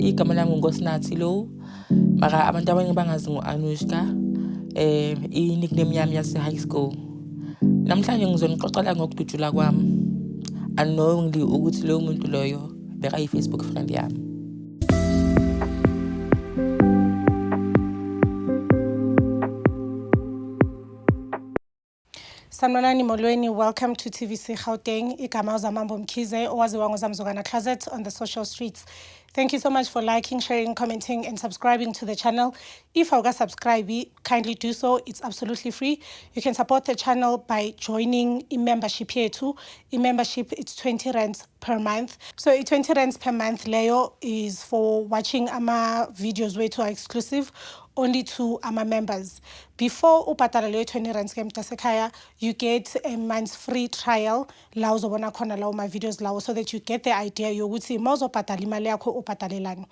Igama lami nguNkosinathi lo, mara abantu abaningi bangazi ngo-Anushka, i-nickname yami yase-high school. Namhlanje ngizonixoxela ngokudutshulwa kwami, unknowingly ukuthi loyo muntu loyo bekayi-Facebook friend yami. Sanibonani, molweni, welcome to TVC Gauteng. Igama uZamambo Mkhize, owaziwa ngoZamzukana Closet on the social streets. Thank you so much for liking, sharing, commenting and subscribing to the channel. If awuka-subscribe, kindly do so. It's absolutely free. You can support the channel by joining i-membership yethu. I-membership, it's 20 rands per month. So i-20 rands per month leyo is for watching ama videos wethu are exclusive only to ama members. Before ubhadala leyo 20 rands ke mntasekhaya, you get a month's free trial la uzobona khona lawo ma-videos lawo, so that you get the idea yokuthi ma uzobhadala imali yakho ubhadalelani.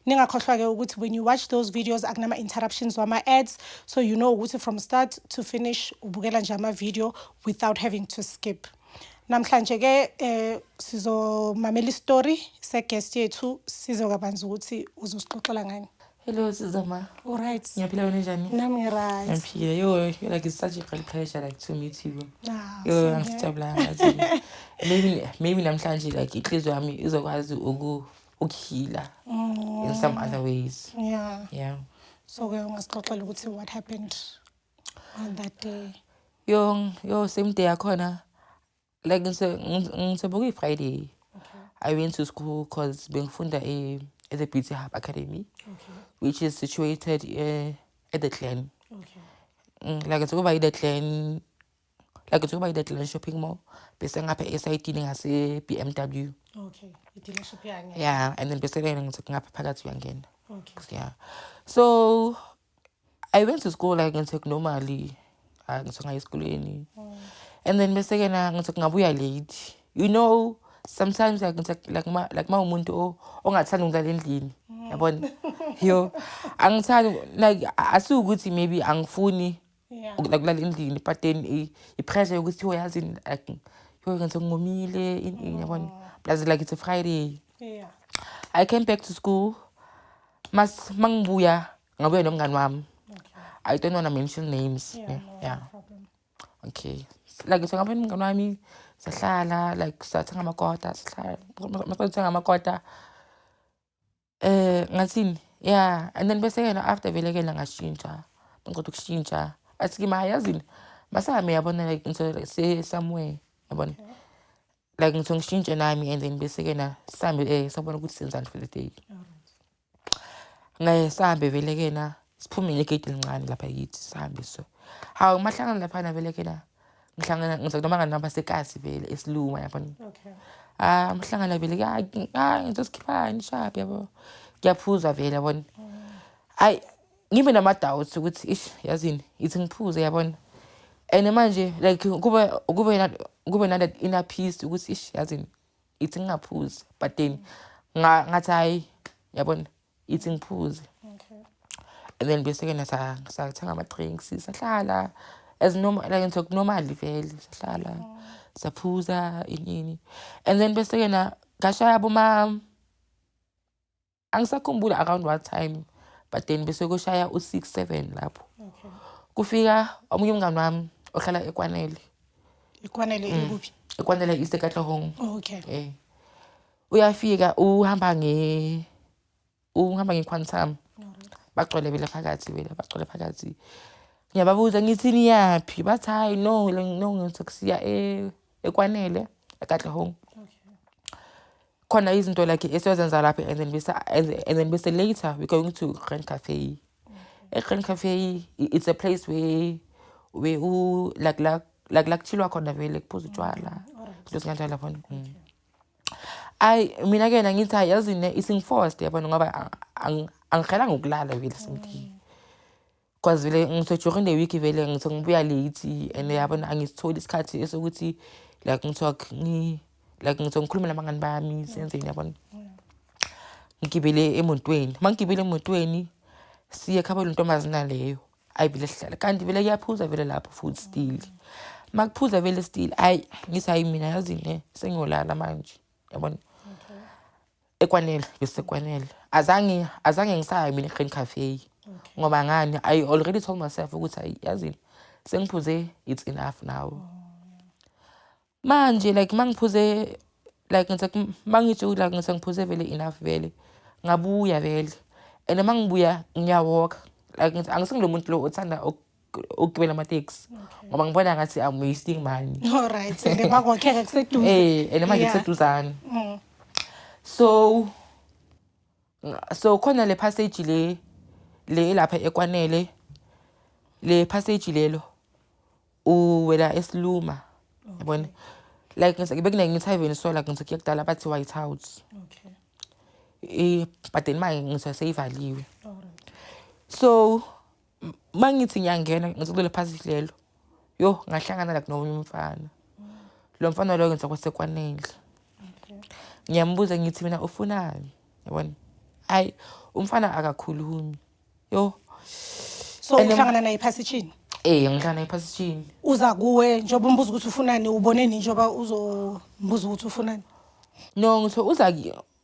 Ningakhohlwa-ke ukuthi when you watch those videos akunama-interruptions wama-ads, so you know ukuthi from start to finish ubukela nje ama-video without having to skip. Namhlanje ke sizomamela istory se-guest yethu, sizwe kabanzi ukuthi uzosixoxela ngani. Hello, Sizama. Alright. Ngiyaphila, wena njani? Nami right. Ngiyaphila. Yo, you're like, it's such a great pleasure like to meet you. Ah, Yo, same here. angisijabulanga ngathi. Maybe namhlanje like inhliziyo yami izokwazi ukuheala in some other ways. Yeah. So ke ungasixoxela ukuthi what happened on that day? Yo, yo, same day yakhona. Like ngise Friday. I went to school 'cause bengifunda at the Beauty Hub Academy, which is situated at the Glen. Like it's over the Glen, like it's over the Glen shopping mall. Bese ngapha esayitini ngase BMW. Okay. I-dealership yani. Yeah, and then bese ke ngithi ngapha phakathi uyangena. Yeah. So I went to school like ngithi normally, ngithi ngaya esikolweni. And then bese ke na ngithi ngabuya late. You know, sometimes like ngithi like ma umuntu ongathandi ukulala endlini. Yabona? Yo, angithandi like asukuthi maybe angifuni like ukulala endlini, but then i-pressure yokuthi uyazi like yo ngithi ngomile ini yabona. Plus like it's a Friday. I came back to school. Mas mangibuya ngabuya nomngani wami. I don't want to mention names. Yeah, Yeah. no problem. Okay. Like so ngabuya nomngani wami sahlala like sathenga amakota, sahlala masathenga amakota. Ngathini? Yeah, and then bese ke after vele ke ngashintsha. Ngicela ukushintsha. Athi kimi yazini masahambe yabona like ngitho like say somewhere yabona. Like ngitho ngishintshe nami and then bese ke na sihambe sabona ukuthi senzani for the day. Ngaye sihambe vele ke na siphume ngegate elincane lapha kithi sihambe so. Hawu mahlangana lapha na vele ke na ngihlangana ngithi noma ngani nabasekasi vele esiluma yabona. Ah mhlangana vele ke ngizosikhipha sharp yabo. Ngiyaphuza vele yabona. Hayi ngibe nama doubts ukuthi ish yazini ithi ngiphuze yabona. And manje like kube na that inner peace ukuthi ish yazini ithi ngingaphuzi, but then ngathi hayi yabona ithi ngiphuze. And then bese ke sathenga ama drinks sahlala as normal like ngithi normally vele sahlala saphuza inini. And then bese ke na ngashaya boma angisakhumbula around what time, but then bese kushaya u6 7 lapho. Kufika omunye umngani wami ohlala eKwanele. Ikwanele ikuphi? Ekwanele East eKatlehong. Uyafika uhamba nge-Quantum. Bagcwele vele phakathi vele bagcwele phakathi. Ngiyababuza ngithi niyaphi? Bathi hayi no, no ngithi kusiya eKwanele eKatlehong. Khona izinto like esiyozenza lapha and then bese and then bese later we going to Grand Cafe. Grand Cafe, it's a place where u like la like la kuchillwa khona vele kuphuza utshwala. Into ezinkanjalo lapho. Ayi mina ke ngithi hayi yazi ne isingiforced yabona ngoba angiqhelanga ukulala vele something. Because vele ngitho during the week vele ngitho ngibuya late and yabona angisitholi isikhathi esokuthi like ngitho ngi like ngitho ngikhulume nabangani bami senzeni yabona. Ngigibele emotweni, mangigibele emotweni siye ekhabo lentombazana leyo. Ayi vele sihlala kanti vele kuyaphuza vele lapho futhi still. Makuphuza vele still ayi ngithi hayi mina yazi ne sengiyolala manje yabona. Ekwanele, besekwanele. Azange ngisaya mina e-Grand Cafe. Ngoba ngani, I already told myself ukuthi ayi, yazini, sengiphuze, it's enough now. Manje like mangiphuze, like ngithi mangithi like ngithi ngiphuze vele enough vele. Ngabuya vele. And mangibuya ngiyawalk. Like ngithi angisingilo muntu lo othanda ukugibela amateksi. Ngoba ngibona ngathi I'm wasting money. All right. And bakwakheka kuseduze. Eh, and manje kuseduzane. So khona le passage le lapha ekwanele, le passage lelo uwela esiluma, yabona, like ngithi bekunenye tavern, so like ngithi kuyakudala bathi White House. Eh, but then manje ngithi seyivaliwe. All right. So mangithi ngiyangena, ngithi kulelo passage lelo, yo, ngahlangana like nomunye umfana. Lo mfana lo ngithi kwasekwanele. Ngiyambuza ngithi mina, ufunani, yabona, hayi, umfana akakhulumi, yo. So uhlangana naye ephasitshini? Eh, ngihlangana ephasitshini. Uza kuwe njengoba umbuza ukuthi ufunani, uboneni njengoba uzombuza ukuthi ufunani? No, ngitho uza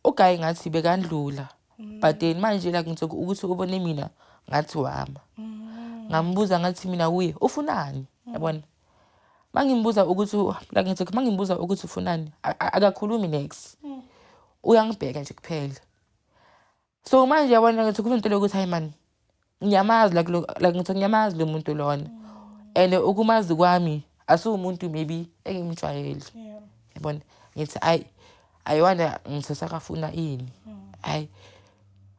uguy ngathi bekandlula, but then manje like ngitho ukuthi ubone mina, ngathi wama. Ngambuza ngathi mina kuye, ufunani, yabona. Mangimbuza ukuthi like ngithi mangimbuza ukuthi ufunani, akakhulumi next, uyangibheka nje kuphela. So manje yabona, ngithi kunento lokuthi hayi man, ngiyamazi, like like ngithi ngiyamazi lo muntu lona, and ukumazi kwami asiwumuntu maybe engimjwayele. Yabona, ngithi ayi, I wonder ngithi sakafuna ini. Hayi,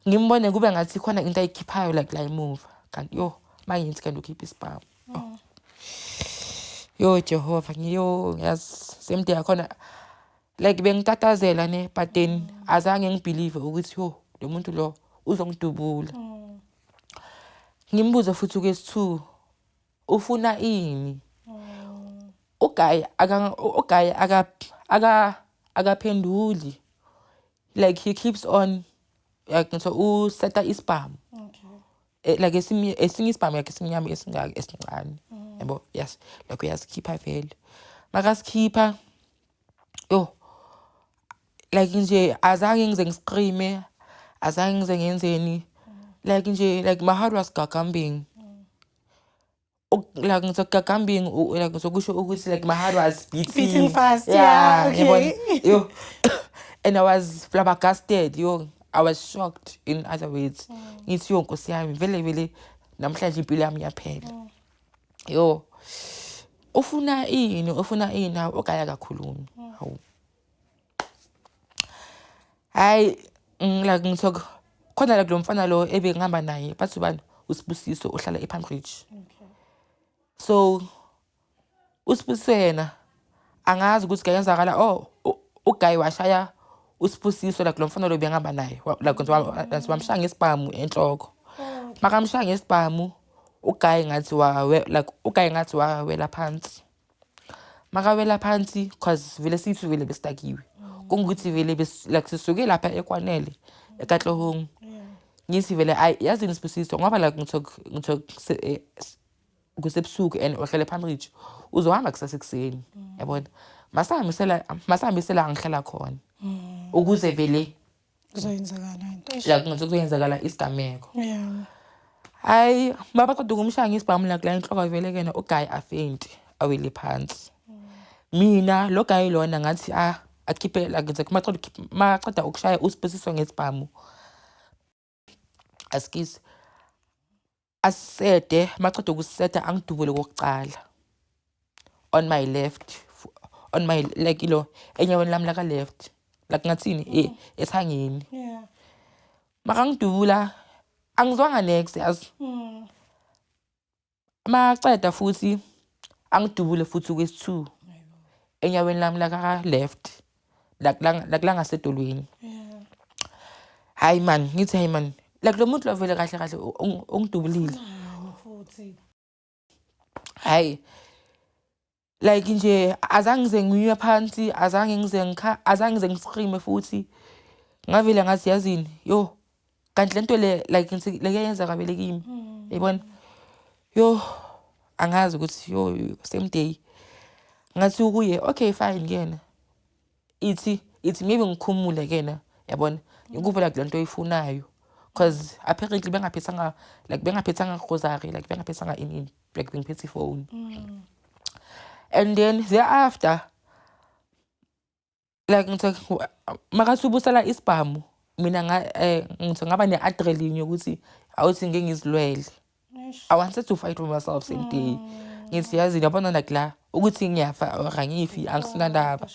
ngimbone kube ngathi khona into ayikhiphayo like la emuva, kanti yo, mangithi kanti ukhipha isibhamu. Oh. Yo Jehova, ngiyo yazi same day yakhona like bengitatazela ne, but then azange ngibelieve ukuthi yo, lo muntu lo uzongidubula. Ngimbuze futhi kwesi-two, ufuna ini? Uguy aka uguy aka akaphenduli. Like he keeps on like ngitho useta isibhamu. Like esinye isibhamu yakhe esimnyama esingaka esincane, yabo, yes, like uyasikhipha vele. Makasikhipha, yo, like nje azange ngize ngiscreame, azange ngize ngenzeni, like nje like my heart was gagambing. Like ngithi gagambing, like ngizokusho ukuthi like my heart was beating, Beating fast, yeah, okay. Yabona? Yo, and I was flabbergasted, yo, I was shocked, in other words. Ngithi yo, Nkosi yami, vele vele namhlanje impilo yami iyaphela. Yo, ufuna ini, ufuna ini? Hawu, uguy akakhulumi. Hawu, hayi, like ngitho khona like lo mfana lo ebengihamba naye, bathi ubani, uSibusiso, uhlala ePalm Ridge. So uSibusiso yena angazi ukuthi kuyenzakala, oh, uguy washaya uSibusiso, like lo mfana lo bengihamba naye, like ngithi wamshaya ngesibhamu enhloko. Makamshaya ngesibhamu uguy, ngathi wa like uguy ngathi wawela phansi. Makawela phansi, cause vele sithi vele besidakiwe, kungukuthi vele like sisuke lapha ekwanele eKatlehong. Ngithi vele ayi, yazini Sibusiso, ngoba like ngitho kusebusuku and uhlele ePalm Ridge, uzohamba kusasa ekuseni, yabona, masihambisela ngihlala khona ukuze vele Kuzoyenzakala into. Eish. Like ngithi kuzoyenzakala isigameko. Hayi, mabaqeda ukumshaya ngesibhamu la enhloko vele kena, uguy afaint, awele phansi. Mina lo guy lona ngathi ah, akhiphe, like ngithi maqeda ukushaya uSibusiso ngesibhamu, askies, asede, maqeda ukuseta angidubule kokucala on my left, on my like ilo enyaweni lami laka left, like ngathini, ethangeni. Makangidubula angizwanga next, yazi. Maceda futhi angidubule futhi kwesi-two enyaweni lami laka left, like la ngasedolweni. Hayi man, ngithi hayi man, like lo muntu lo vele kahle kahle ungidubulile. Nani futhi? Hayi, like nje azange ngize ngiwe phansi, azange ngize ngikha, azange ngize ngiscreame futhi. Ngavele ngathi yazini, yo, kanti lento le like ngithi le kuyenzeka vele kimi, yayibona. Yo, angazi ukuthi yo, same day ngathi kuye, okay, fine kuyena, ithi maybe ngikhumule kena, yabona. Ngikuphe like lento oyifunayo, cause apparently bengaphethanga, like bengaphethanga grocery, like bengaphethanga ini, like bengiphethe ifoni. And then thereafter, like ngithi makathi ubusela isibhamu, mina ngithi ngaba ne-adrenaline yokuthi awuthi ngeke ngizilwele. I wanted to fight for myself same day. Ngithi yazi, yabona, like la ukuthi ngiyafa or angifi, angisinandaba.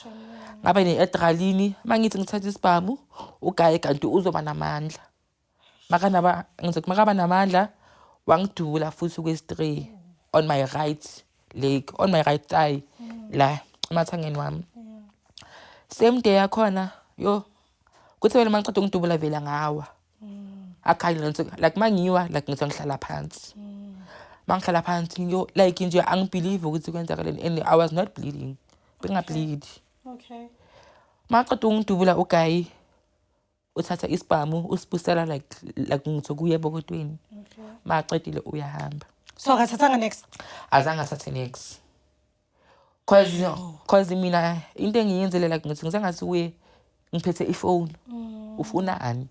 Ngaba ne-adrenaline. Uma ngithi ngithatha isibhamu, ugaye kanti uzoba namandla. Makanaba, ngithi makaba namandla, wangidubula futhi kwesi-three on my right leg, on my right thigh, la emathangeni wami. Same day yakhona, yo, kuthi vele mangiceda ukungidubula vele ngawa. Akhanye ngithi like mangiwa, like ngithi ngihlala phansi. Mangihlala phansi, yo, like nje angibelieve ukuthi kwenzakaleni, and I was not bleeding, bengableed. Maqeda ukungidubula ugayi, uthatha isibhamu, usibusela like ngithi kuye ebokotweni. Maqedile uyahamba. So akathathanga next? Azange athathe next, cause mina into engiyenzele, like ngithi ngisengathi kuye ngiphethe ifoni, ufunani?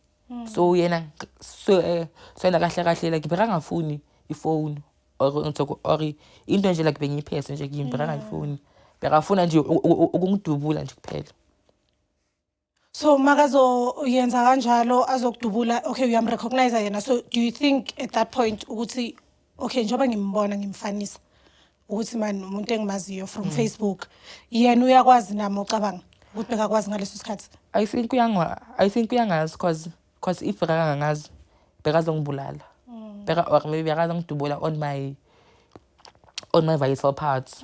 So yena, so yena kahle kahle like bekangafuni ifoni or ngithi or into nje like bengiyiphethe nje kimi, bekangayifuni, bekafuna nje ukungidubula nje kuphela. So makazoyenza kanjalo, azokudubula, okay, uyamrecognize yena. So do you think at that point ukuthi okay, njengoba ngimbona, ngimfanisa ukuthi man umuntu engimaziyo from Facebook, yena uyakwazi nami, ucabanga ukuthi bekakwazi ngaleso sikhathi? I think uyangazi, cause if bekangangazi bekazongibulala, beka or maybe bekazongidubula on my vital parts,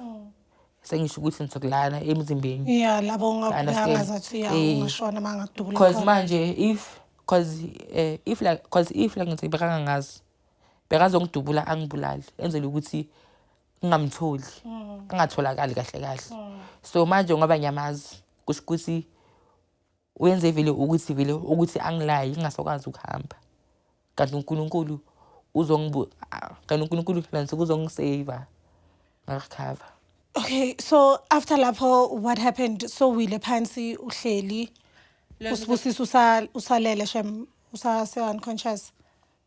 sengisho ukuthi ngithokulana emzimbeni. Yeah, labo Understand. ungazathi ya ungashona uma ngakudubula Cause khona. manje if cause if like cause if like ngithi bekangangazi, bekazongidubula angibulali, enzele ukuthi ngingamtholi, angatholakali kahle kahle. So manje ngoba ngiyamazi, kusho ukuthi uyenze vele ukuthi angilayi, ngingasakwazi ukuhamba, kanti uNkulunkulu uzongibu ah, kanti uNkulunkulu lansi kuzongisave, ngarecover. Okay, so after lapho what happened? So wile phansi, uhleli, uSibusiso usalele shem, usase unconscious?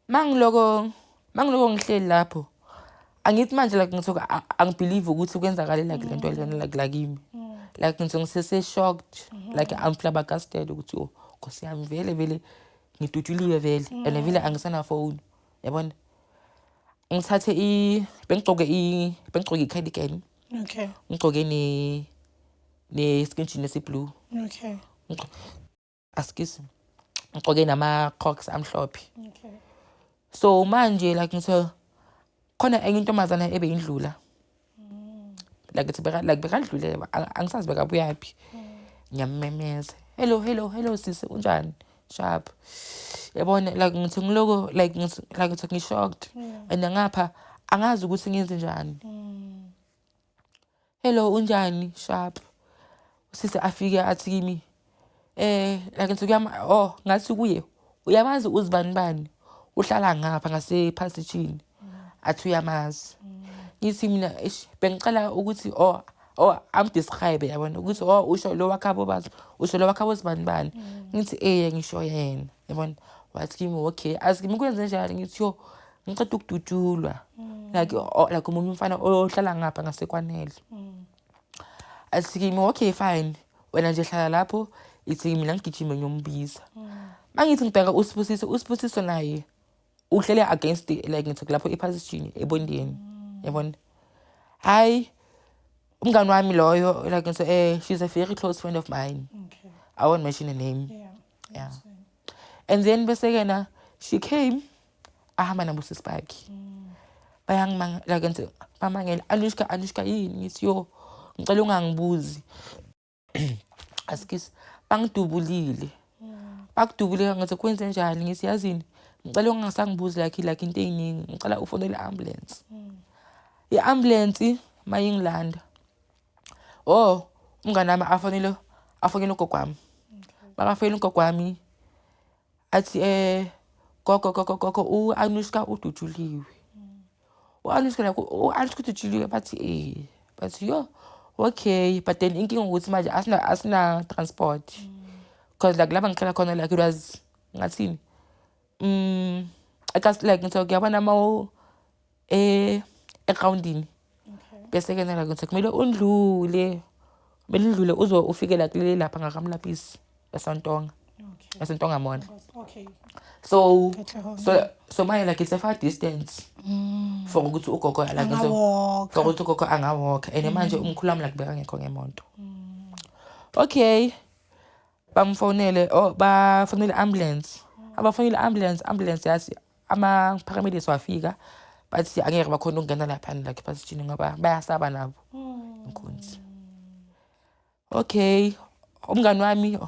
Mangiloko ngihleli lapho, angithi manje like ngithi angibelieve ukuthi kwenzakale like lento lena like la kimi, like ngithi ngisese shocked, like I'm flabbergasted ukuthi oh, Nkosi yami, vele vele ngidutshuliwe vele, and vele angisana phone, yabona. Ngithathe i bengigcoke i bengigcoke i-cardigan, ngigcoke ne skin jean esi-blue. Excuse, ngigcoke nama-crocs amhlophe. So manje like ngithe khona enye intombazana ebeyindlula, like ithi beka like bekadlule, angisazi bekabuyaphi. Ngiyamemeza, "Hello, hello, hello, sisi, unjani? Sharp?" Yabona, like ngithi ngiloko like ngithi like ngithi ngi-shocked and ngapha angazi ukuthi ngenze njani. "Hello, unjani? Sharp?" Usisi afike athi kimi, like ngithi kuyama, oh, ngathi kuye, "Uyamazi uzibani bani, uhlala ngapha ngasephasitshini?" Athi uyamazi. Ngithi mina, "Eish, bengicela ukuthi oh amdescribe," yabona, ukuthi oh, usho lo wakhabo, bazi usho lo wakhabo sibani bani. Ngithi ngisho yena, yabona. Wathi kimi okay. Athi kimi kwenze njani? Ngithi yo, ngiceda ukudutshulwa, like oh, like omunye umfana ohlala ngapha ngaseKwanele. Athi kimi okay, fine, wena nje hlala lapho, ithi mina ngigijime ngiyombiza. Mangithi ngibheka uSibusiso, uSibusiso naye uhlele against like ngithi lapho ephasitshini ebondeni, yabona. Hayi, umngani wami loyo, like ngithi she's a very close friend of mine. I won't mention her name. Yeah, and then bese ke na she came, ahamba nabo sisi bakhe, bayangimanga, like ngithi bamangela, "Anushka, Anushka, yini?" Ngithi yo, ngicela ungangibuzi, asikisi, bangidubulile. Bakudubule? Ngathi kwenze njani? Ngithi yazini, ngicela ungasangibuzi like into ey'ningi, ngicela ufonele i-ambulance. I-ambulance mayingilanda, oh, umngane wami afonele ugogo wami. Makafonela ugogo wami, athi "Gogo, gogo, gogo, u-Anushka udutshuliwe, u-Anushka, like u-Anushka udutshuliwe." Bathi bathi yo, okay, but then inkinga ukuthi manje asina transport, because like lapha ngihlala khona, like it was Ngathini, like ngithi kuyabona ma egrawundini, bese-ke na like ngithi kumele undlule uze ufike la kule lapha ngakaMlapisi eSantonga, eSantonga Mall. So Katlehong. So manje like it's a far distance for ukuthi ugogo like Angawalka. For ukuthi ugogo angawalka, and manje umkhulu wami like bekangekho ngemoto. Okay, bamfonele, oh, bafonele ambulance, abafonele ambulance, ambulance yathi ama-paramedics wafika, bathi angeke bakhona ukungena laphana like ephasijini ngoba bayasaba nabo inkunzi. Okay, umngani wami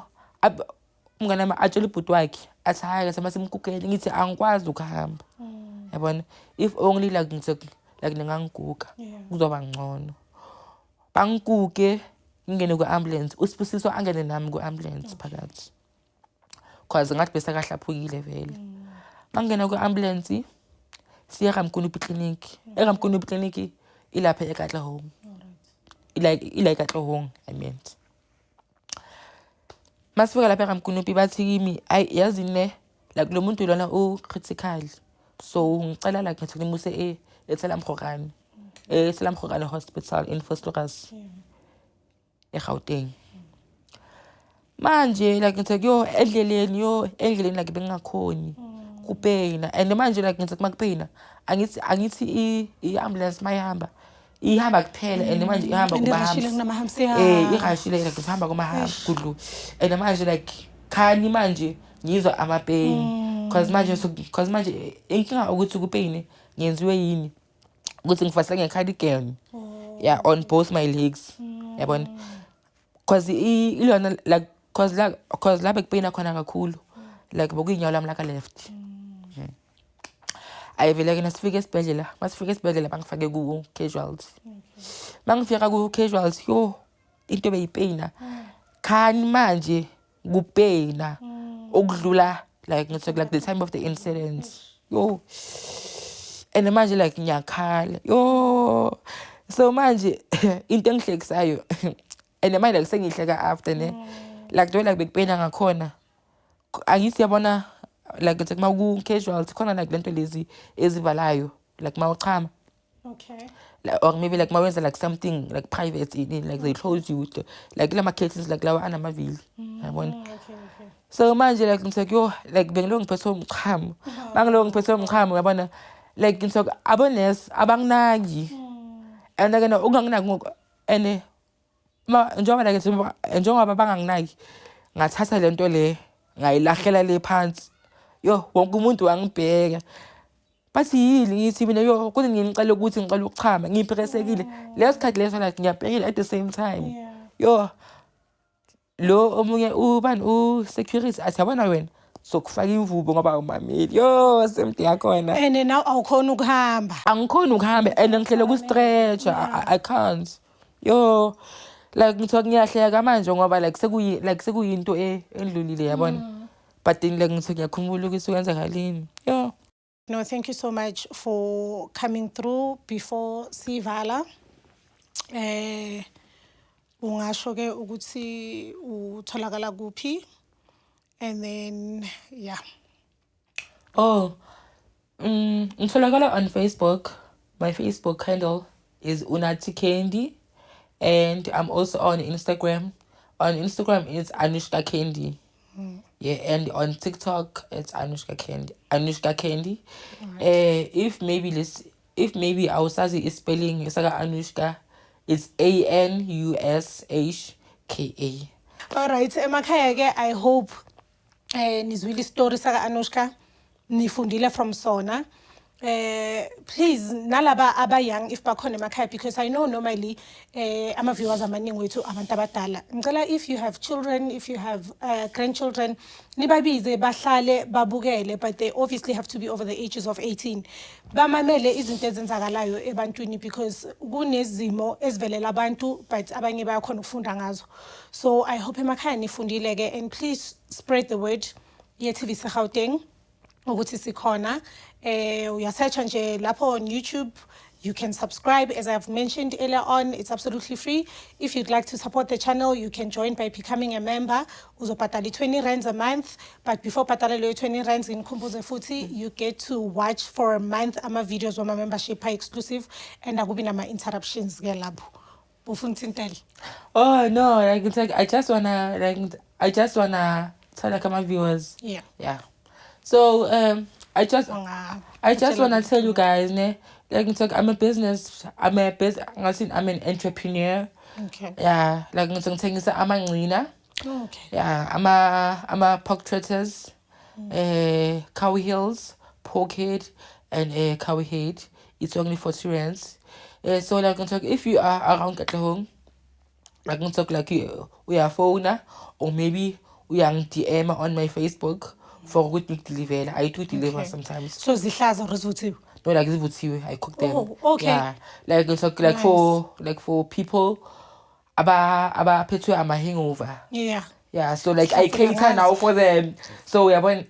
atshela ubhuti wakhe, athi hhayi, ke masimgugele. Ngithi angikwazi ukuhamba, yabona, if only like ngithi like ningangiguga, kuzoba ngcono. Bangiguge, ngingene ku-ambulance, uSibusiso angene nami ku-ambulance phakathi, cause ngathi besakahlaphukile vele. Mangena ku-ambulance siye Ramkonopi Clinic. ERamkonopi Clinic ilapha eKatlehong, ila eKatlehong, I meant. Masifika lapha eRamkonopi bathi kimi, ayi, yazi ne, like lo muntu lona u-critical, so ngicela like ngithi nimuse eTsela Mkhokane, eTsela Mkhokane Hospital in Vosloorus, eGauteng. Manje like ngithi yo, endleleni, yo, endleleni like bengingakhoni kupeyina, and manje like ngithi makupeyina, angithi i-ambulance mayihamba ihamba kuphela, and manje ihamba And irashile kuma-humps. Kunama-humps. Irashile, like ihamba kuma-humps kudlu, and manje like khani manje ngizwa ama-pain, cause manje inkinga ukuthi kupeyini ngenziwe yini ukuthi ngifasele nge-cardigan, yeah, on both my legs, yabona, cause ilona like cause la bekupeyina khona kakhulu like bekuyinyawo lami laka left. Ayivele-ke nasifika esibhedlela, masifika esibhedlela bangifake ku-casualty. Mangifika ku-casualty, yo, into beyipeyina khani manje kupeyina okudlula like ngithi like the time of the incident, yo. And manje like ngiyakhala, yo. So manje into engihlekisayo, and manje like sengihleka after ne, like the way like bekupeyina ngakhona, angithi yabona like ngithi kuma ku-casualty khona like lento lezi ezivalayo like mawuchama, like, or maybe like mawenza like something like private ini, like they close you with like lama curtains like lawa anamavili, yabona. Okay. So manje like ngithi yo, like bengilo ngiphethe umchamo, mangilo ngiphethe umchamo, yabona, like ngithi abonesi abanginaki, and ke ukunganginaki ngoku, and ma njengoba like njengoba banganginaki, ngathatha lento le ngayilahlela le phansi. Yo, wonke umuntu wangibheka, bathi yini? Ngithi mina, yo, kuze ngicela ukuthi ngicela ukuchama, ngipheresekile leso sikhathi leso, like ngiyabhekile at the same time. Yo, lo omunye ubani u-security athi, yabona wena, sokufaka imvubu ngoba awumameli. Yo, semde yakhona. And now awukhona ukuhamba. Angikhoni ukuhamba and ngihlele ku-stretcher. I can't. Yo, like ngithiwa ngiyahleka manje ngoba like sekuyi like sekuyinto endlulile, yabona, but then like ngithiwa ngiyakhumbula ukuthi kwenzakalini, yo. No, thank you so much for coming through. Before sivala, ungasho ke ukuthi utholakala kuphi, and then yeah. Oh, ngitholakala on Facebook. My Facebook handle is Unathi Candy, and I'm also on Instagram. On Instagram it's Anushka Candy. Yeah, and on TikTok it's Anushka Candy. Anushka Candy. If maybe awusazi spelling saka Anushka, it's Anushka. All right, emakhaya ke, I hope nizwile story saka Anushka, nifundile from sona. Please nalaba aba young, if bakhona emakhaya, because I know normally ama viewers amaningi wethu abantu abadala. Ngicela, if you have children, if you have grandchildren, nibabize bahlale babukele, but they obviously have to be over the ages of 18. Bamamele izinto ezenzakalayo ebantwini, because kunezimo ezivelela abantu, but abanye bayakhona ukufunda ngazo. So I hope emakhaya nifundile ke, and please spread the word ye TV Gauteng ukuthi sikhona. Uyasearcha nje lapho on YouTube, You can subscribe. As I've mentioned earlier on, it's absolutely free. If you'd like to support the channel, you can join by becoming a member. Uzobhatala 20 rands a month, but before bhatala leyo 20 rands, nginikhumbuze futhi, you get to watch for a month ama videos wama membership exclusive and akubi nama interruptions ke lapho. Bufuna ukuthintela? Oh no, like it's like I just wanna tell like my viewers. Yeah. So I just wanna tell you guys, ne, like it's like I'm an entrepreneur. Yeah, like ngithengisa amangcina. Yeah, ama pork trotters, cow heels, pork head, and cow head. It's only 40 rands. So like it's like if you are around Katlehong, like it's like you uyafona or maybe uyang DM on my Facebook for ukuthi ngideliver. I do deliver sometimes. So zihlaza or zivuthiwe? No, like zivuthiwe. I cook them. Oh, okay. Yeah, like it's like Nice. for people abaphethwe ama hangover. Yeah, so like I Mhlawumbe cater now for them. So uyabona,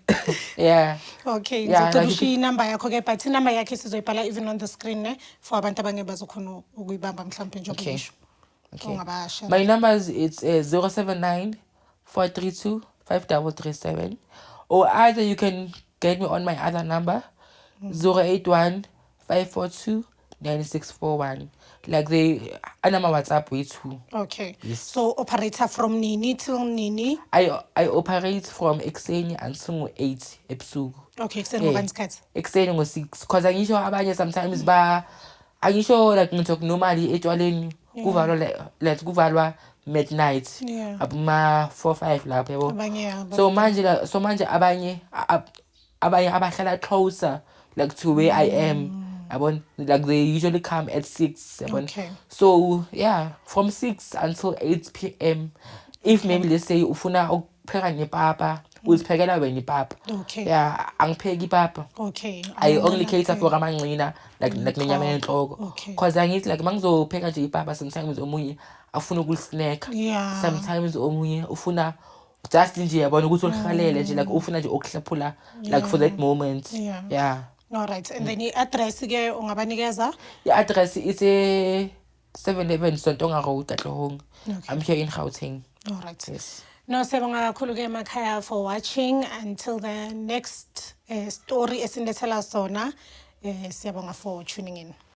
yeah. Okay, Yeah, ngizocela like ushiye inamba yakho ke, but inamba yakhe sizoyibhala even on the screen, ne, for abantu abangeke bazokhona ukuyibamba mhlawumbe njengoba Okay. ngisho. Okay. Ungabasha. My numbers, it's 079 432 5337, or either you can get me on my other number, 081 542 9641. Like they anama WhatsApp way too. Okay. Yes. So operate-a from nini till nini? I operate from ekuseni until ngo-8 ebusuku. Okay, ekuseni Yeah. ngobani isikhathi? Ekuseni ngo-6, 'cause angisho abanye sometimes ba angisho like ngithi normally etshwaleni kuvalwa like kuvalwa midnight, abuma 4 5 lapho, yabo. Abanye So manje abanye abanye abahlala closer like to where I am, yabona, like they usually come at 6, yabona. So yeah, from 6 until 8 p.m. If maybe let's say ufuna ukupheka nepapa, uziphekela wena ipapa. Yeah, angipheki ipapa. I only cater for amangcina, like nenyama yenhloko, 'cause angithi like mangizopheka nje ipapa, sometimes omunye afuna ukulisnacka, sometimes omunye ufuna just nje, yabona, ukuthi ulihalele nje, like ufuna nje ukuhlephula like for that moment. Yeah. All right. And then i-address ke ungabanikeza? I-address is a 711 Sontonga Road, Katlehong. I'm here in Gauteng. All right. Yes. No, siyabonga kakhulu ke emakhaya for watching until the next story esinilethela sona. Siyabonga for tuning in.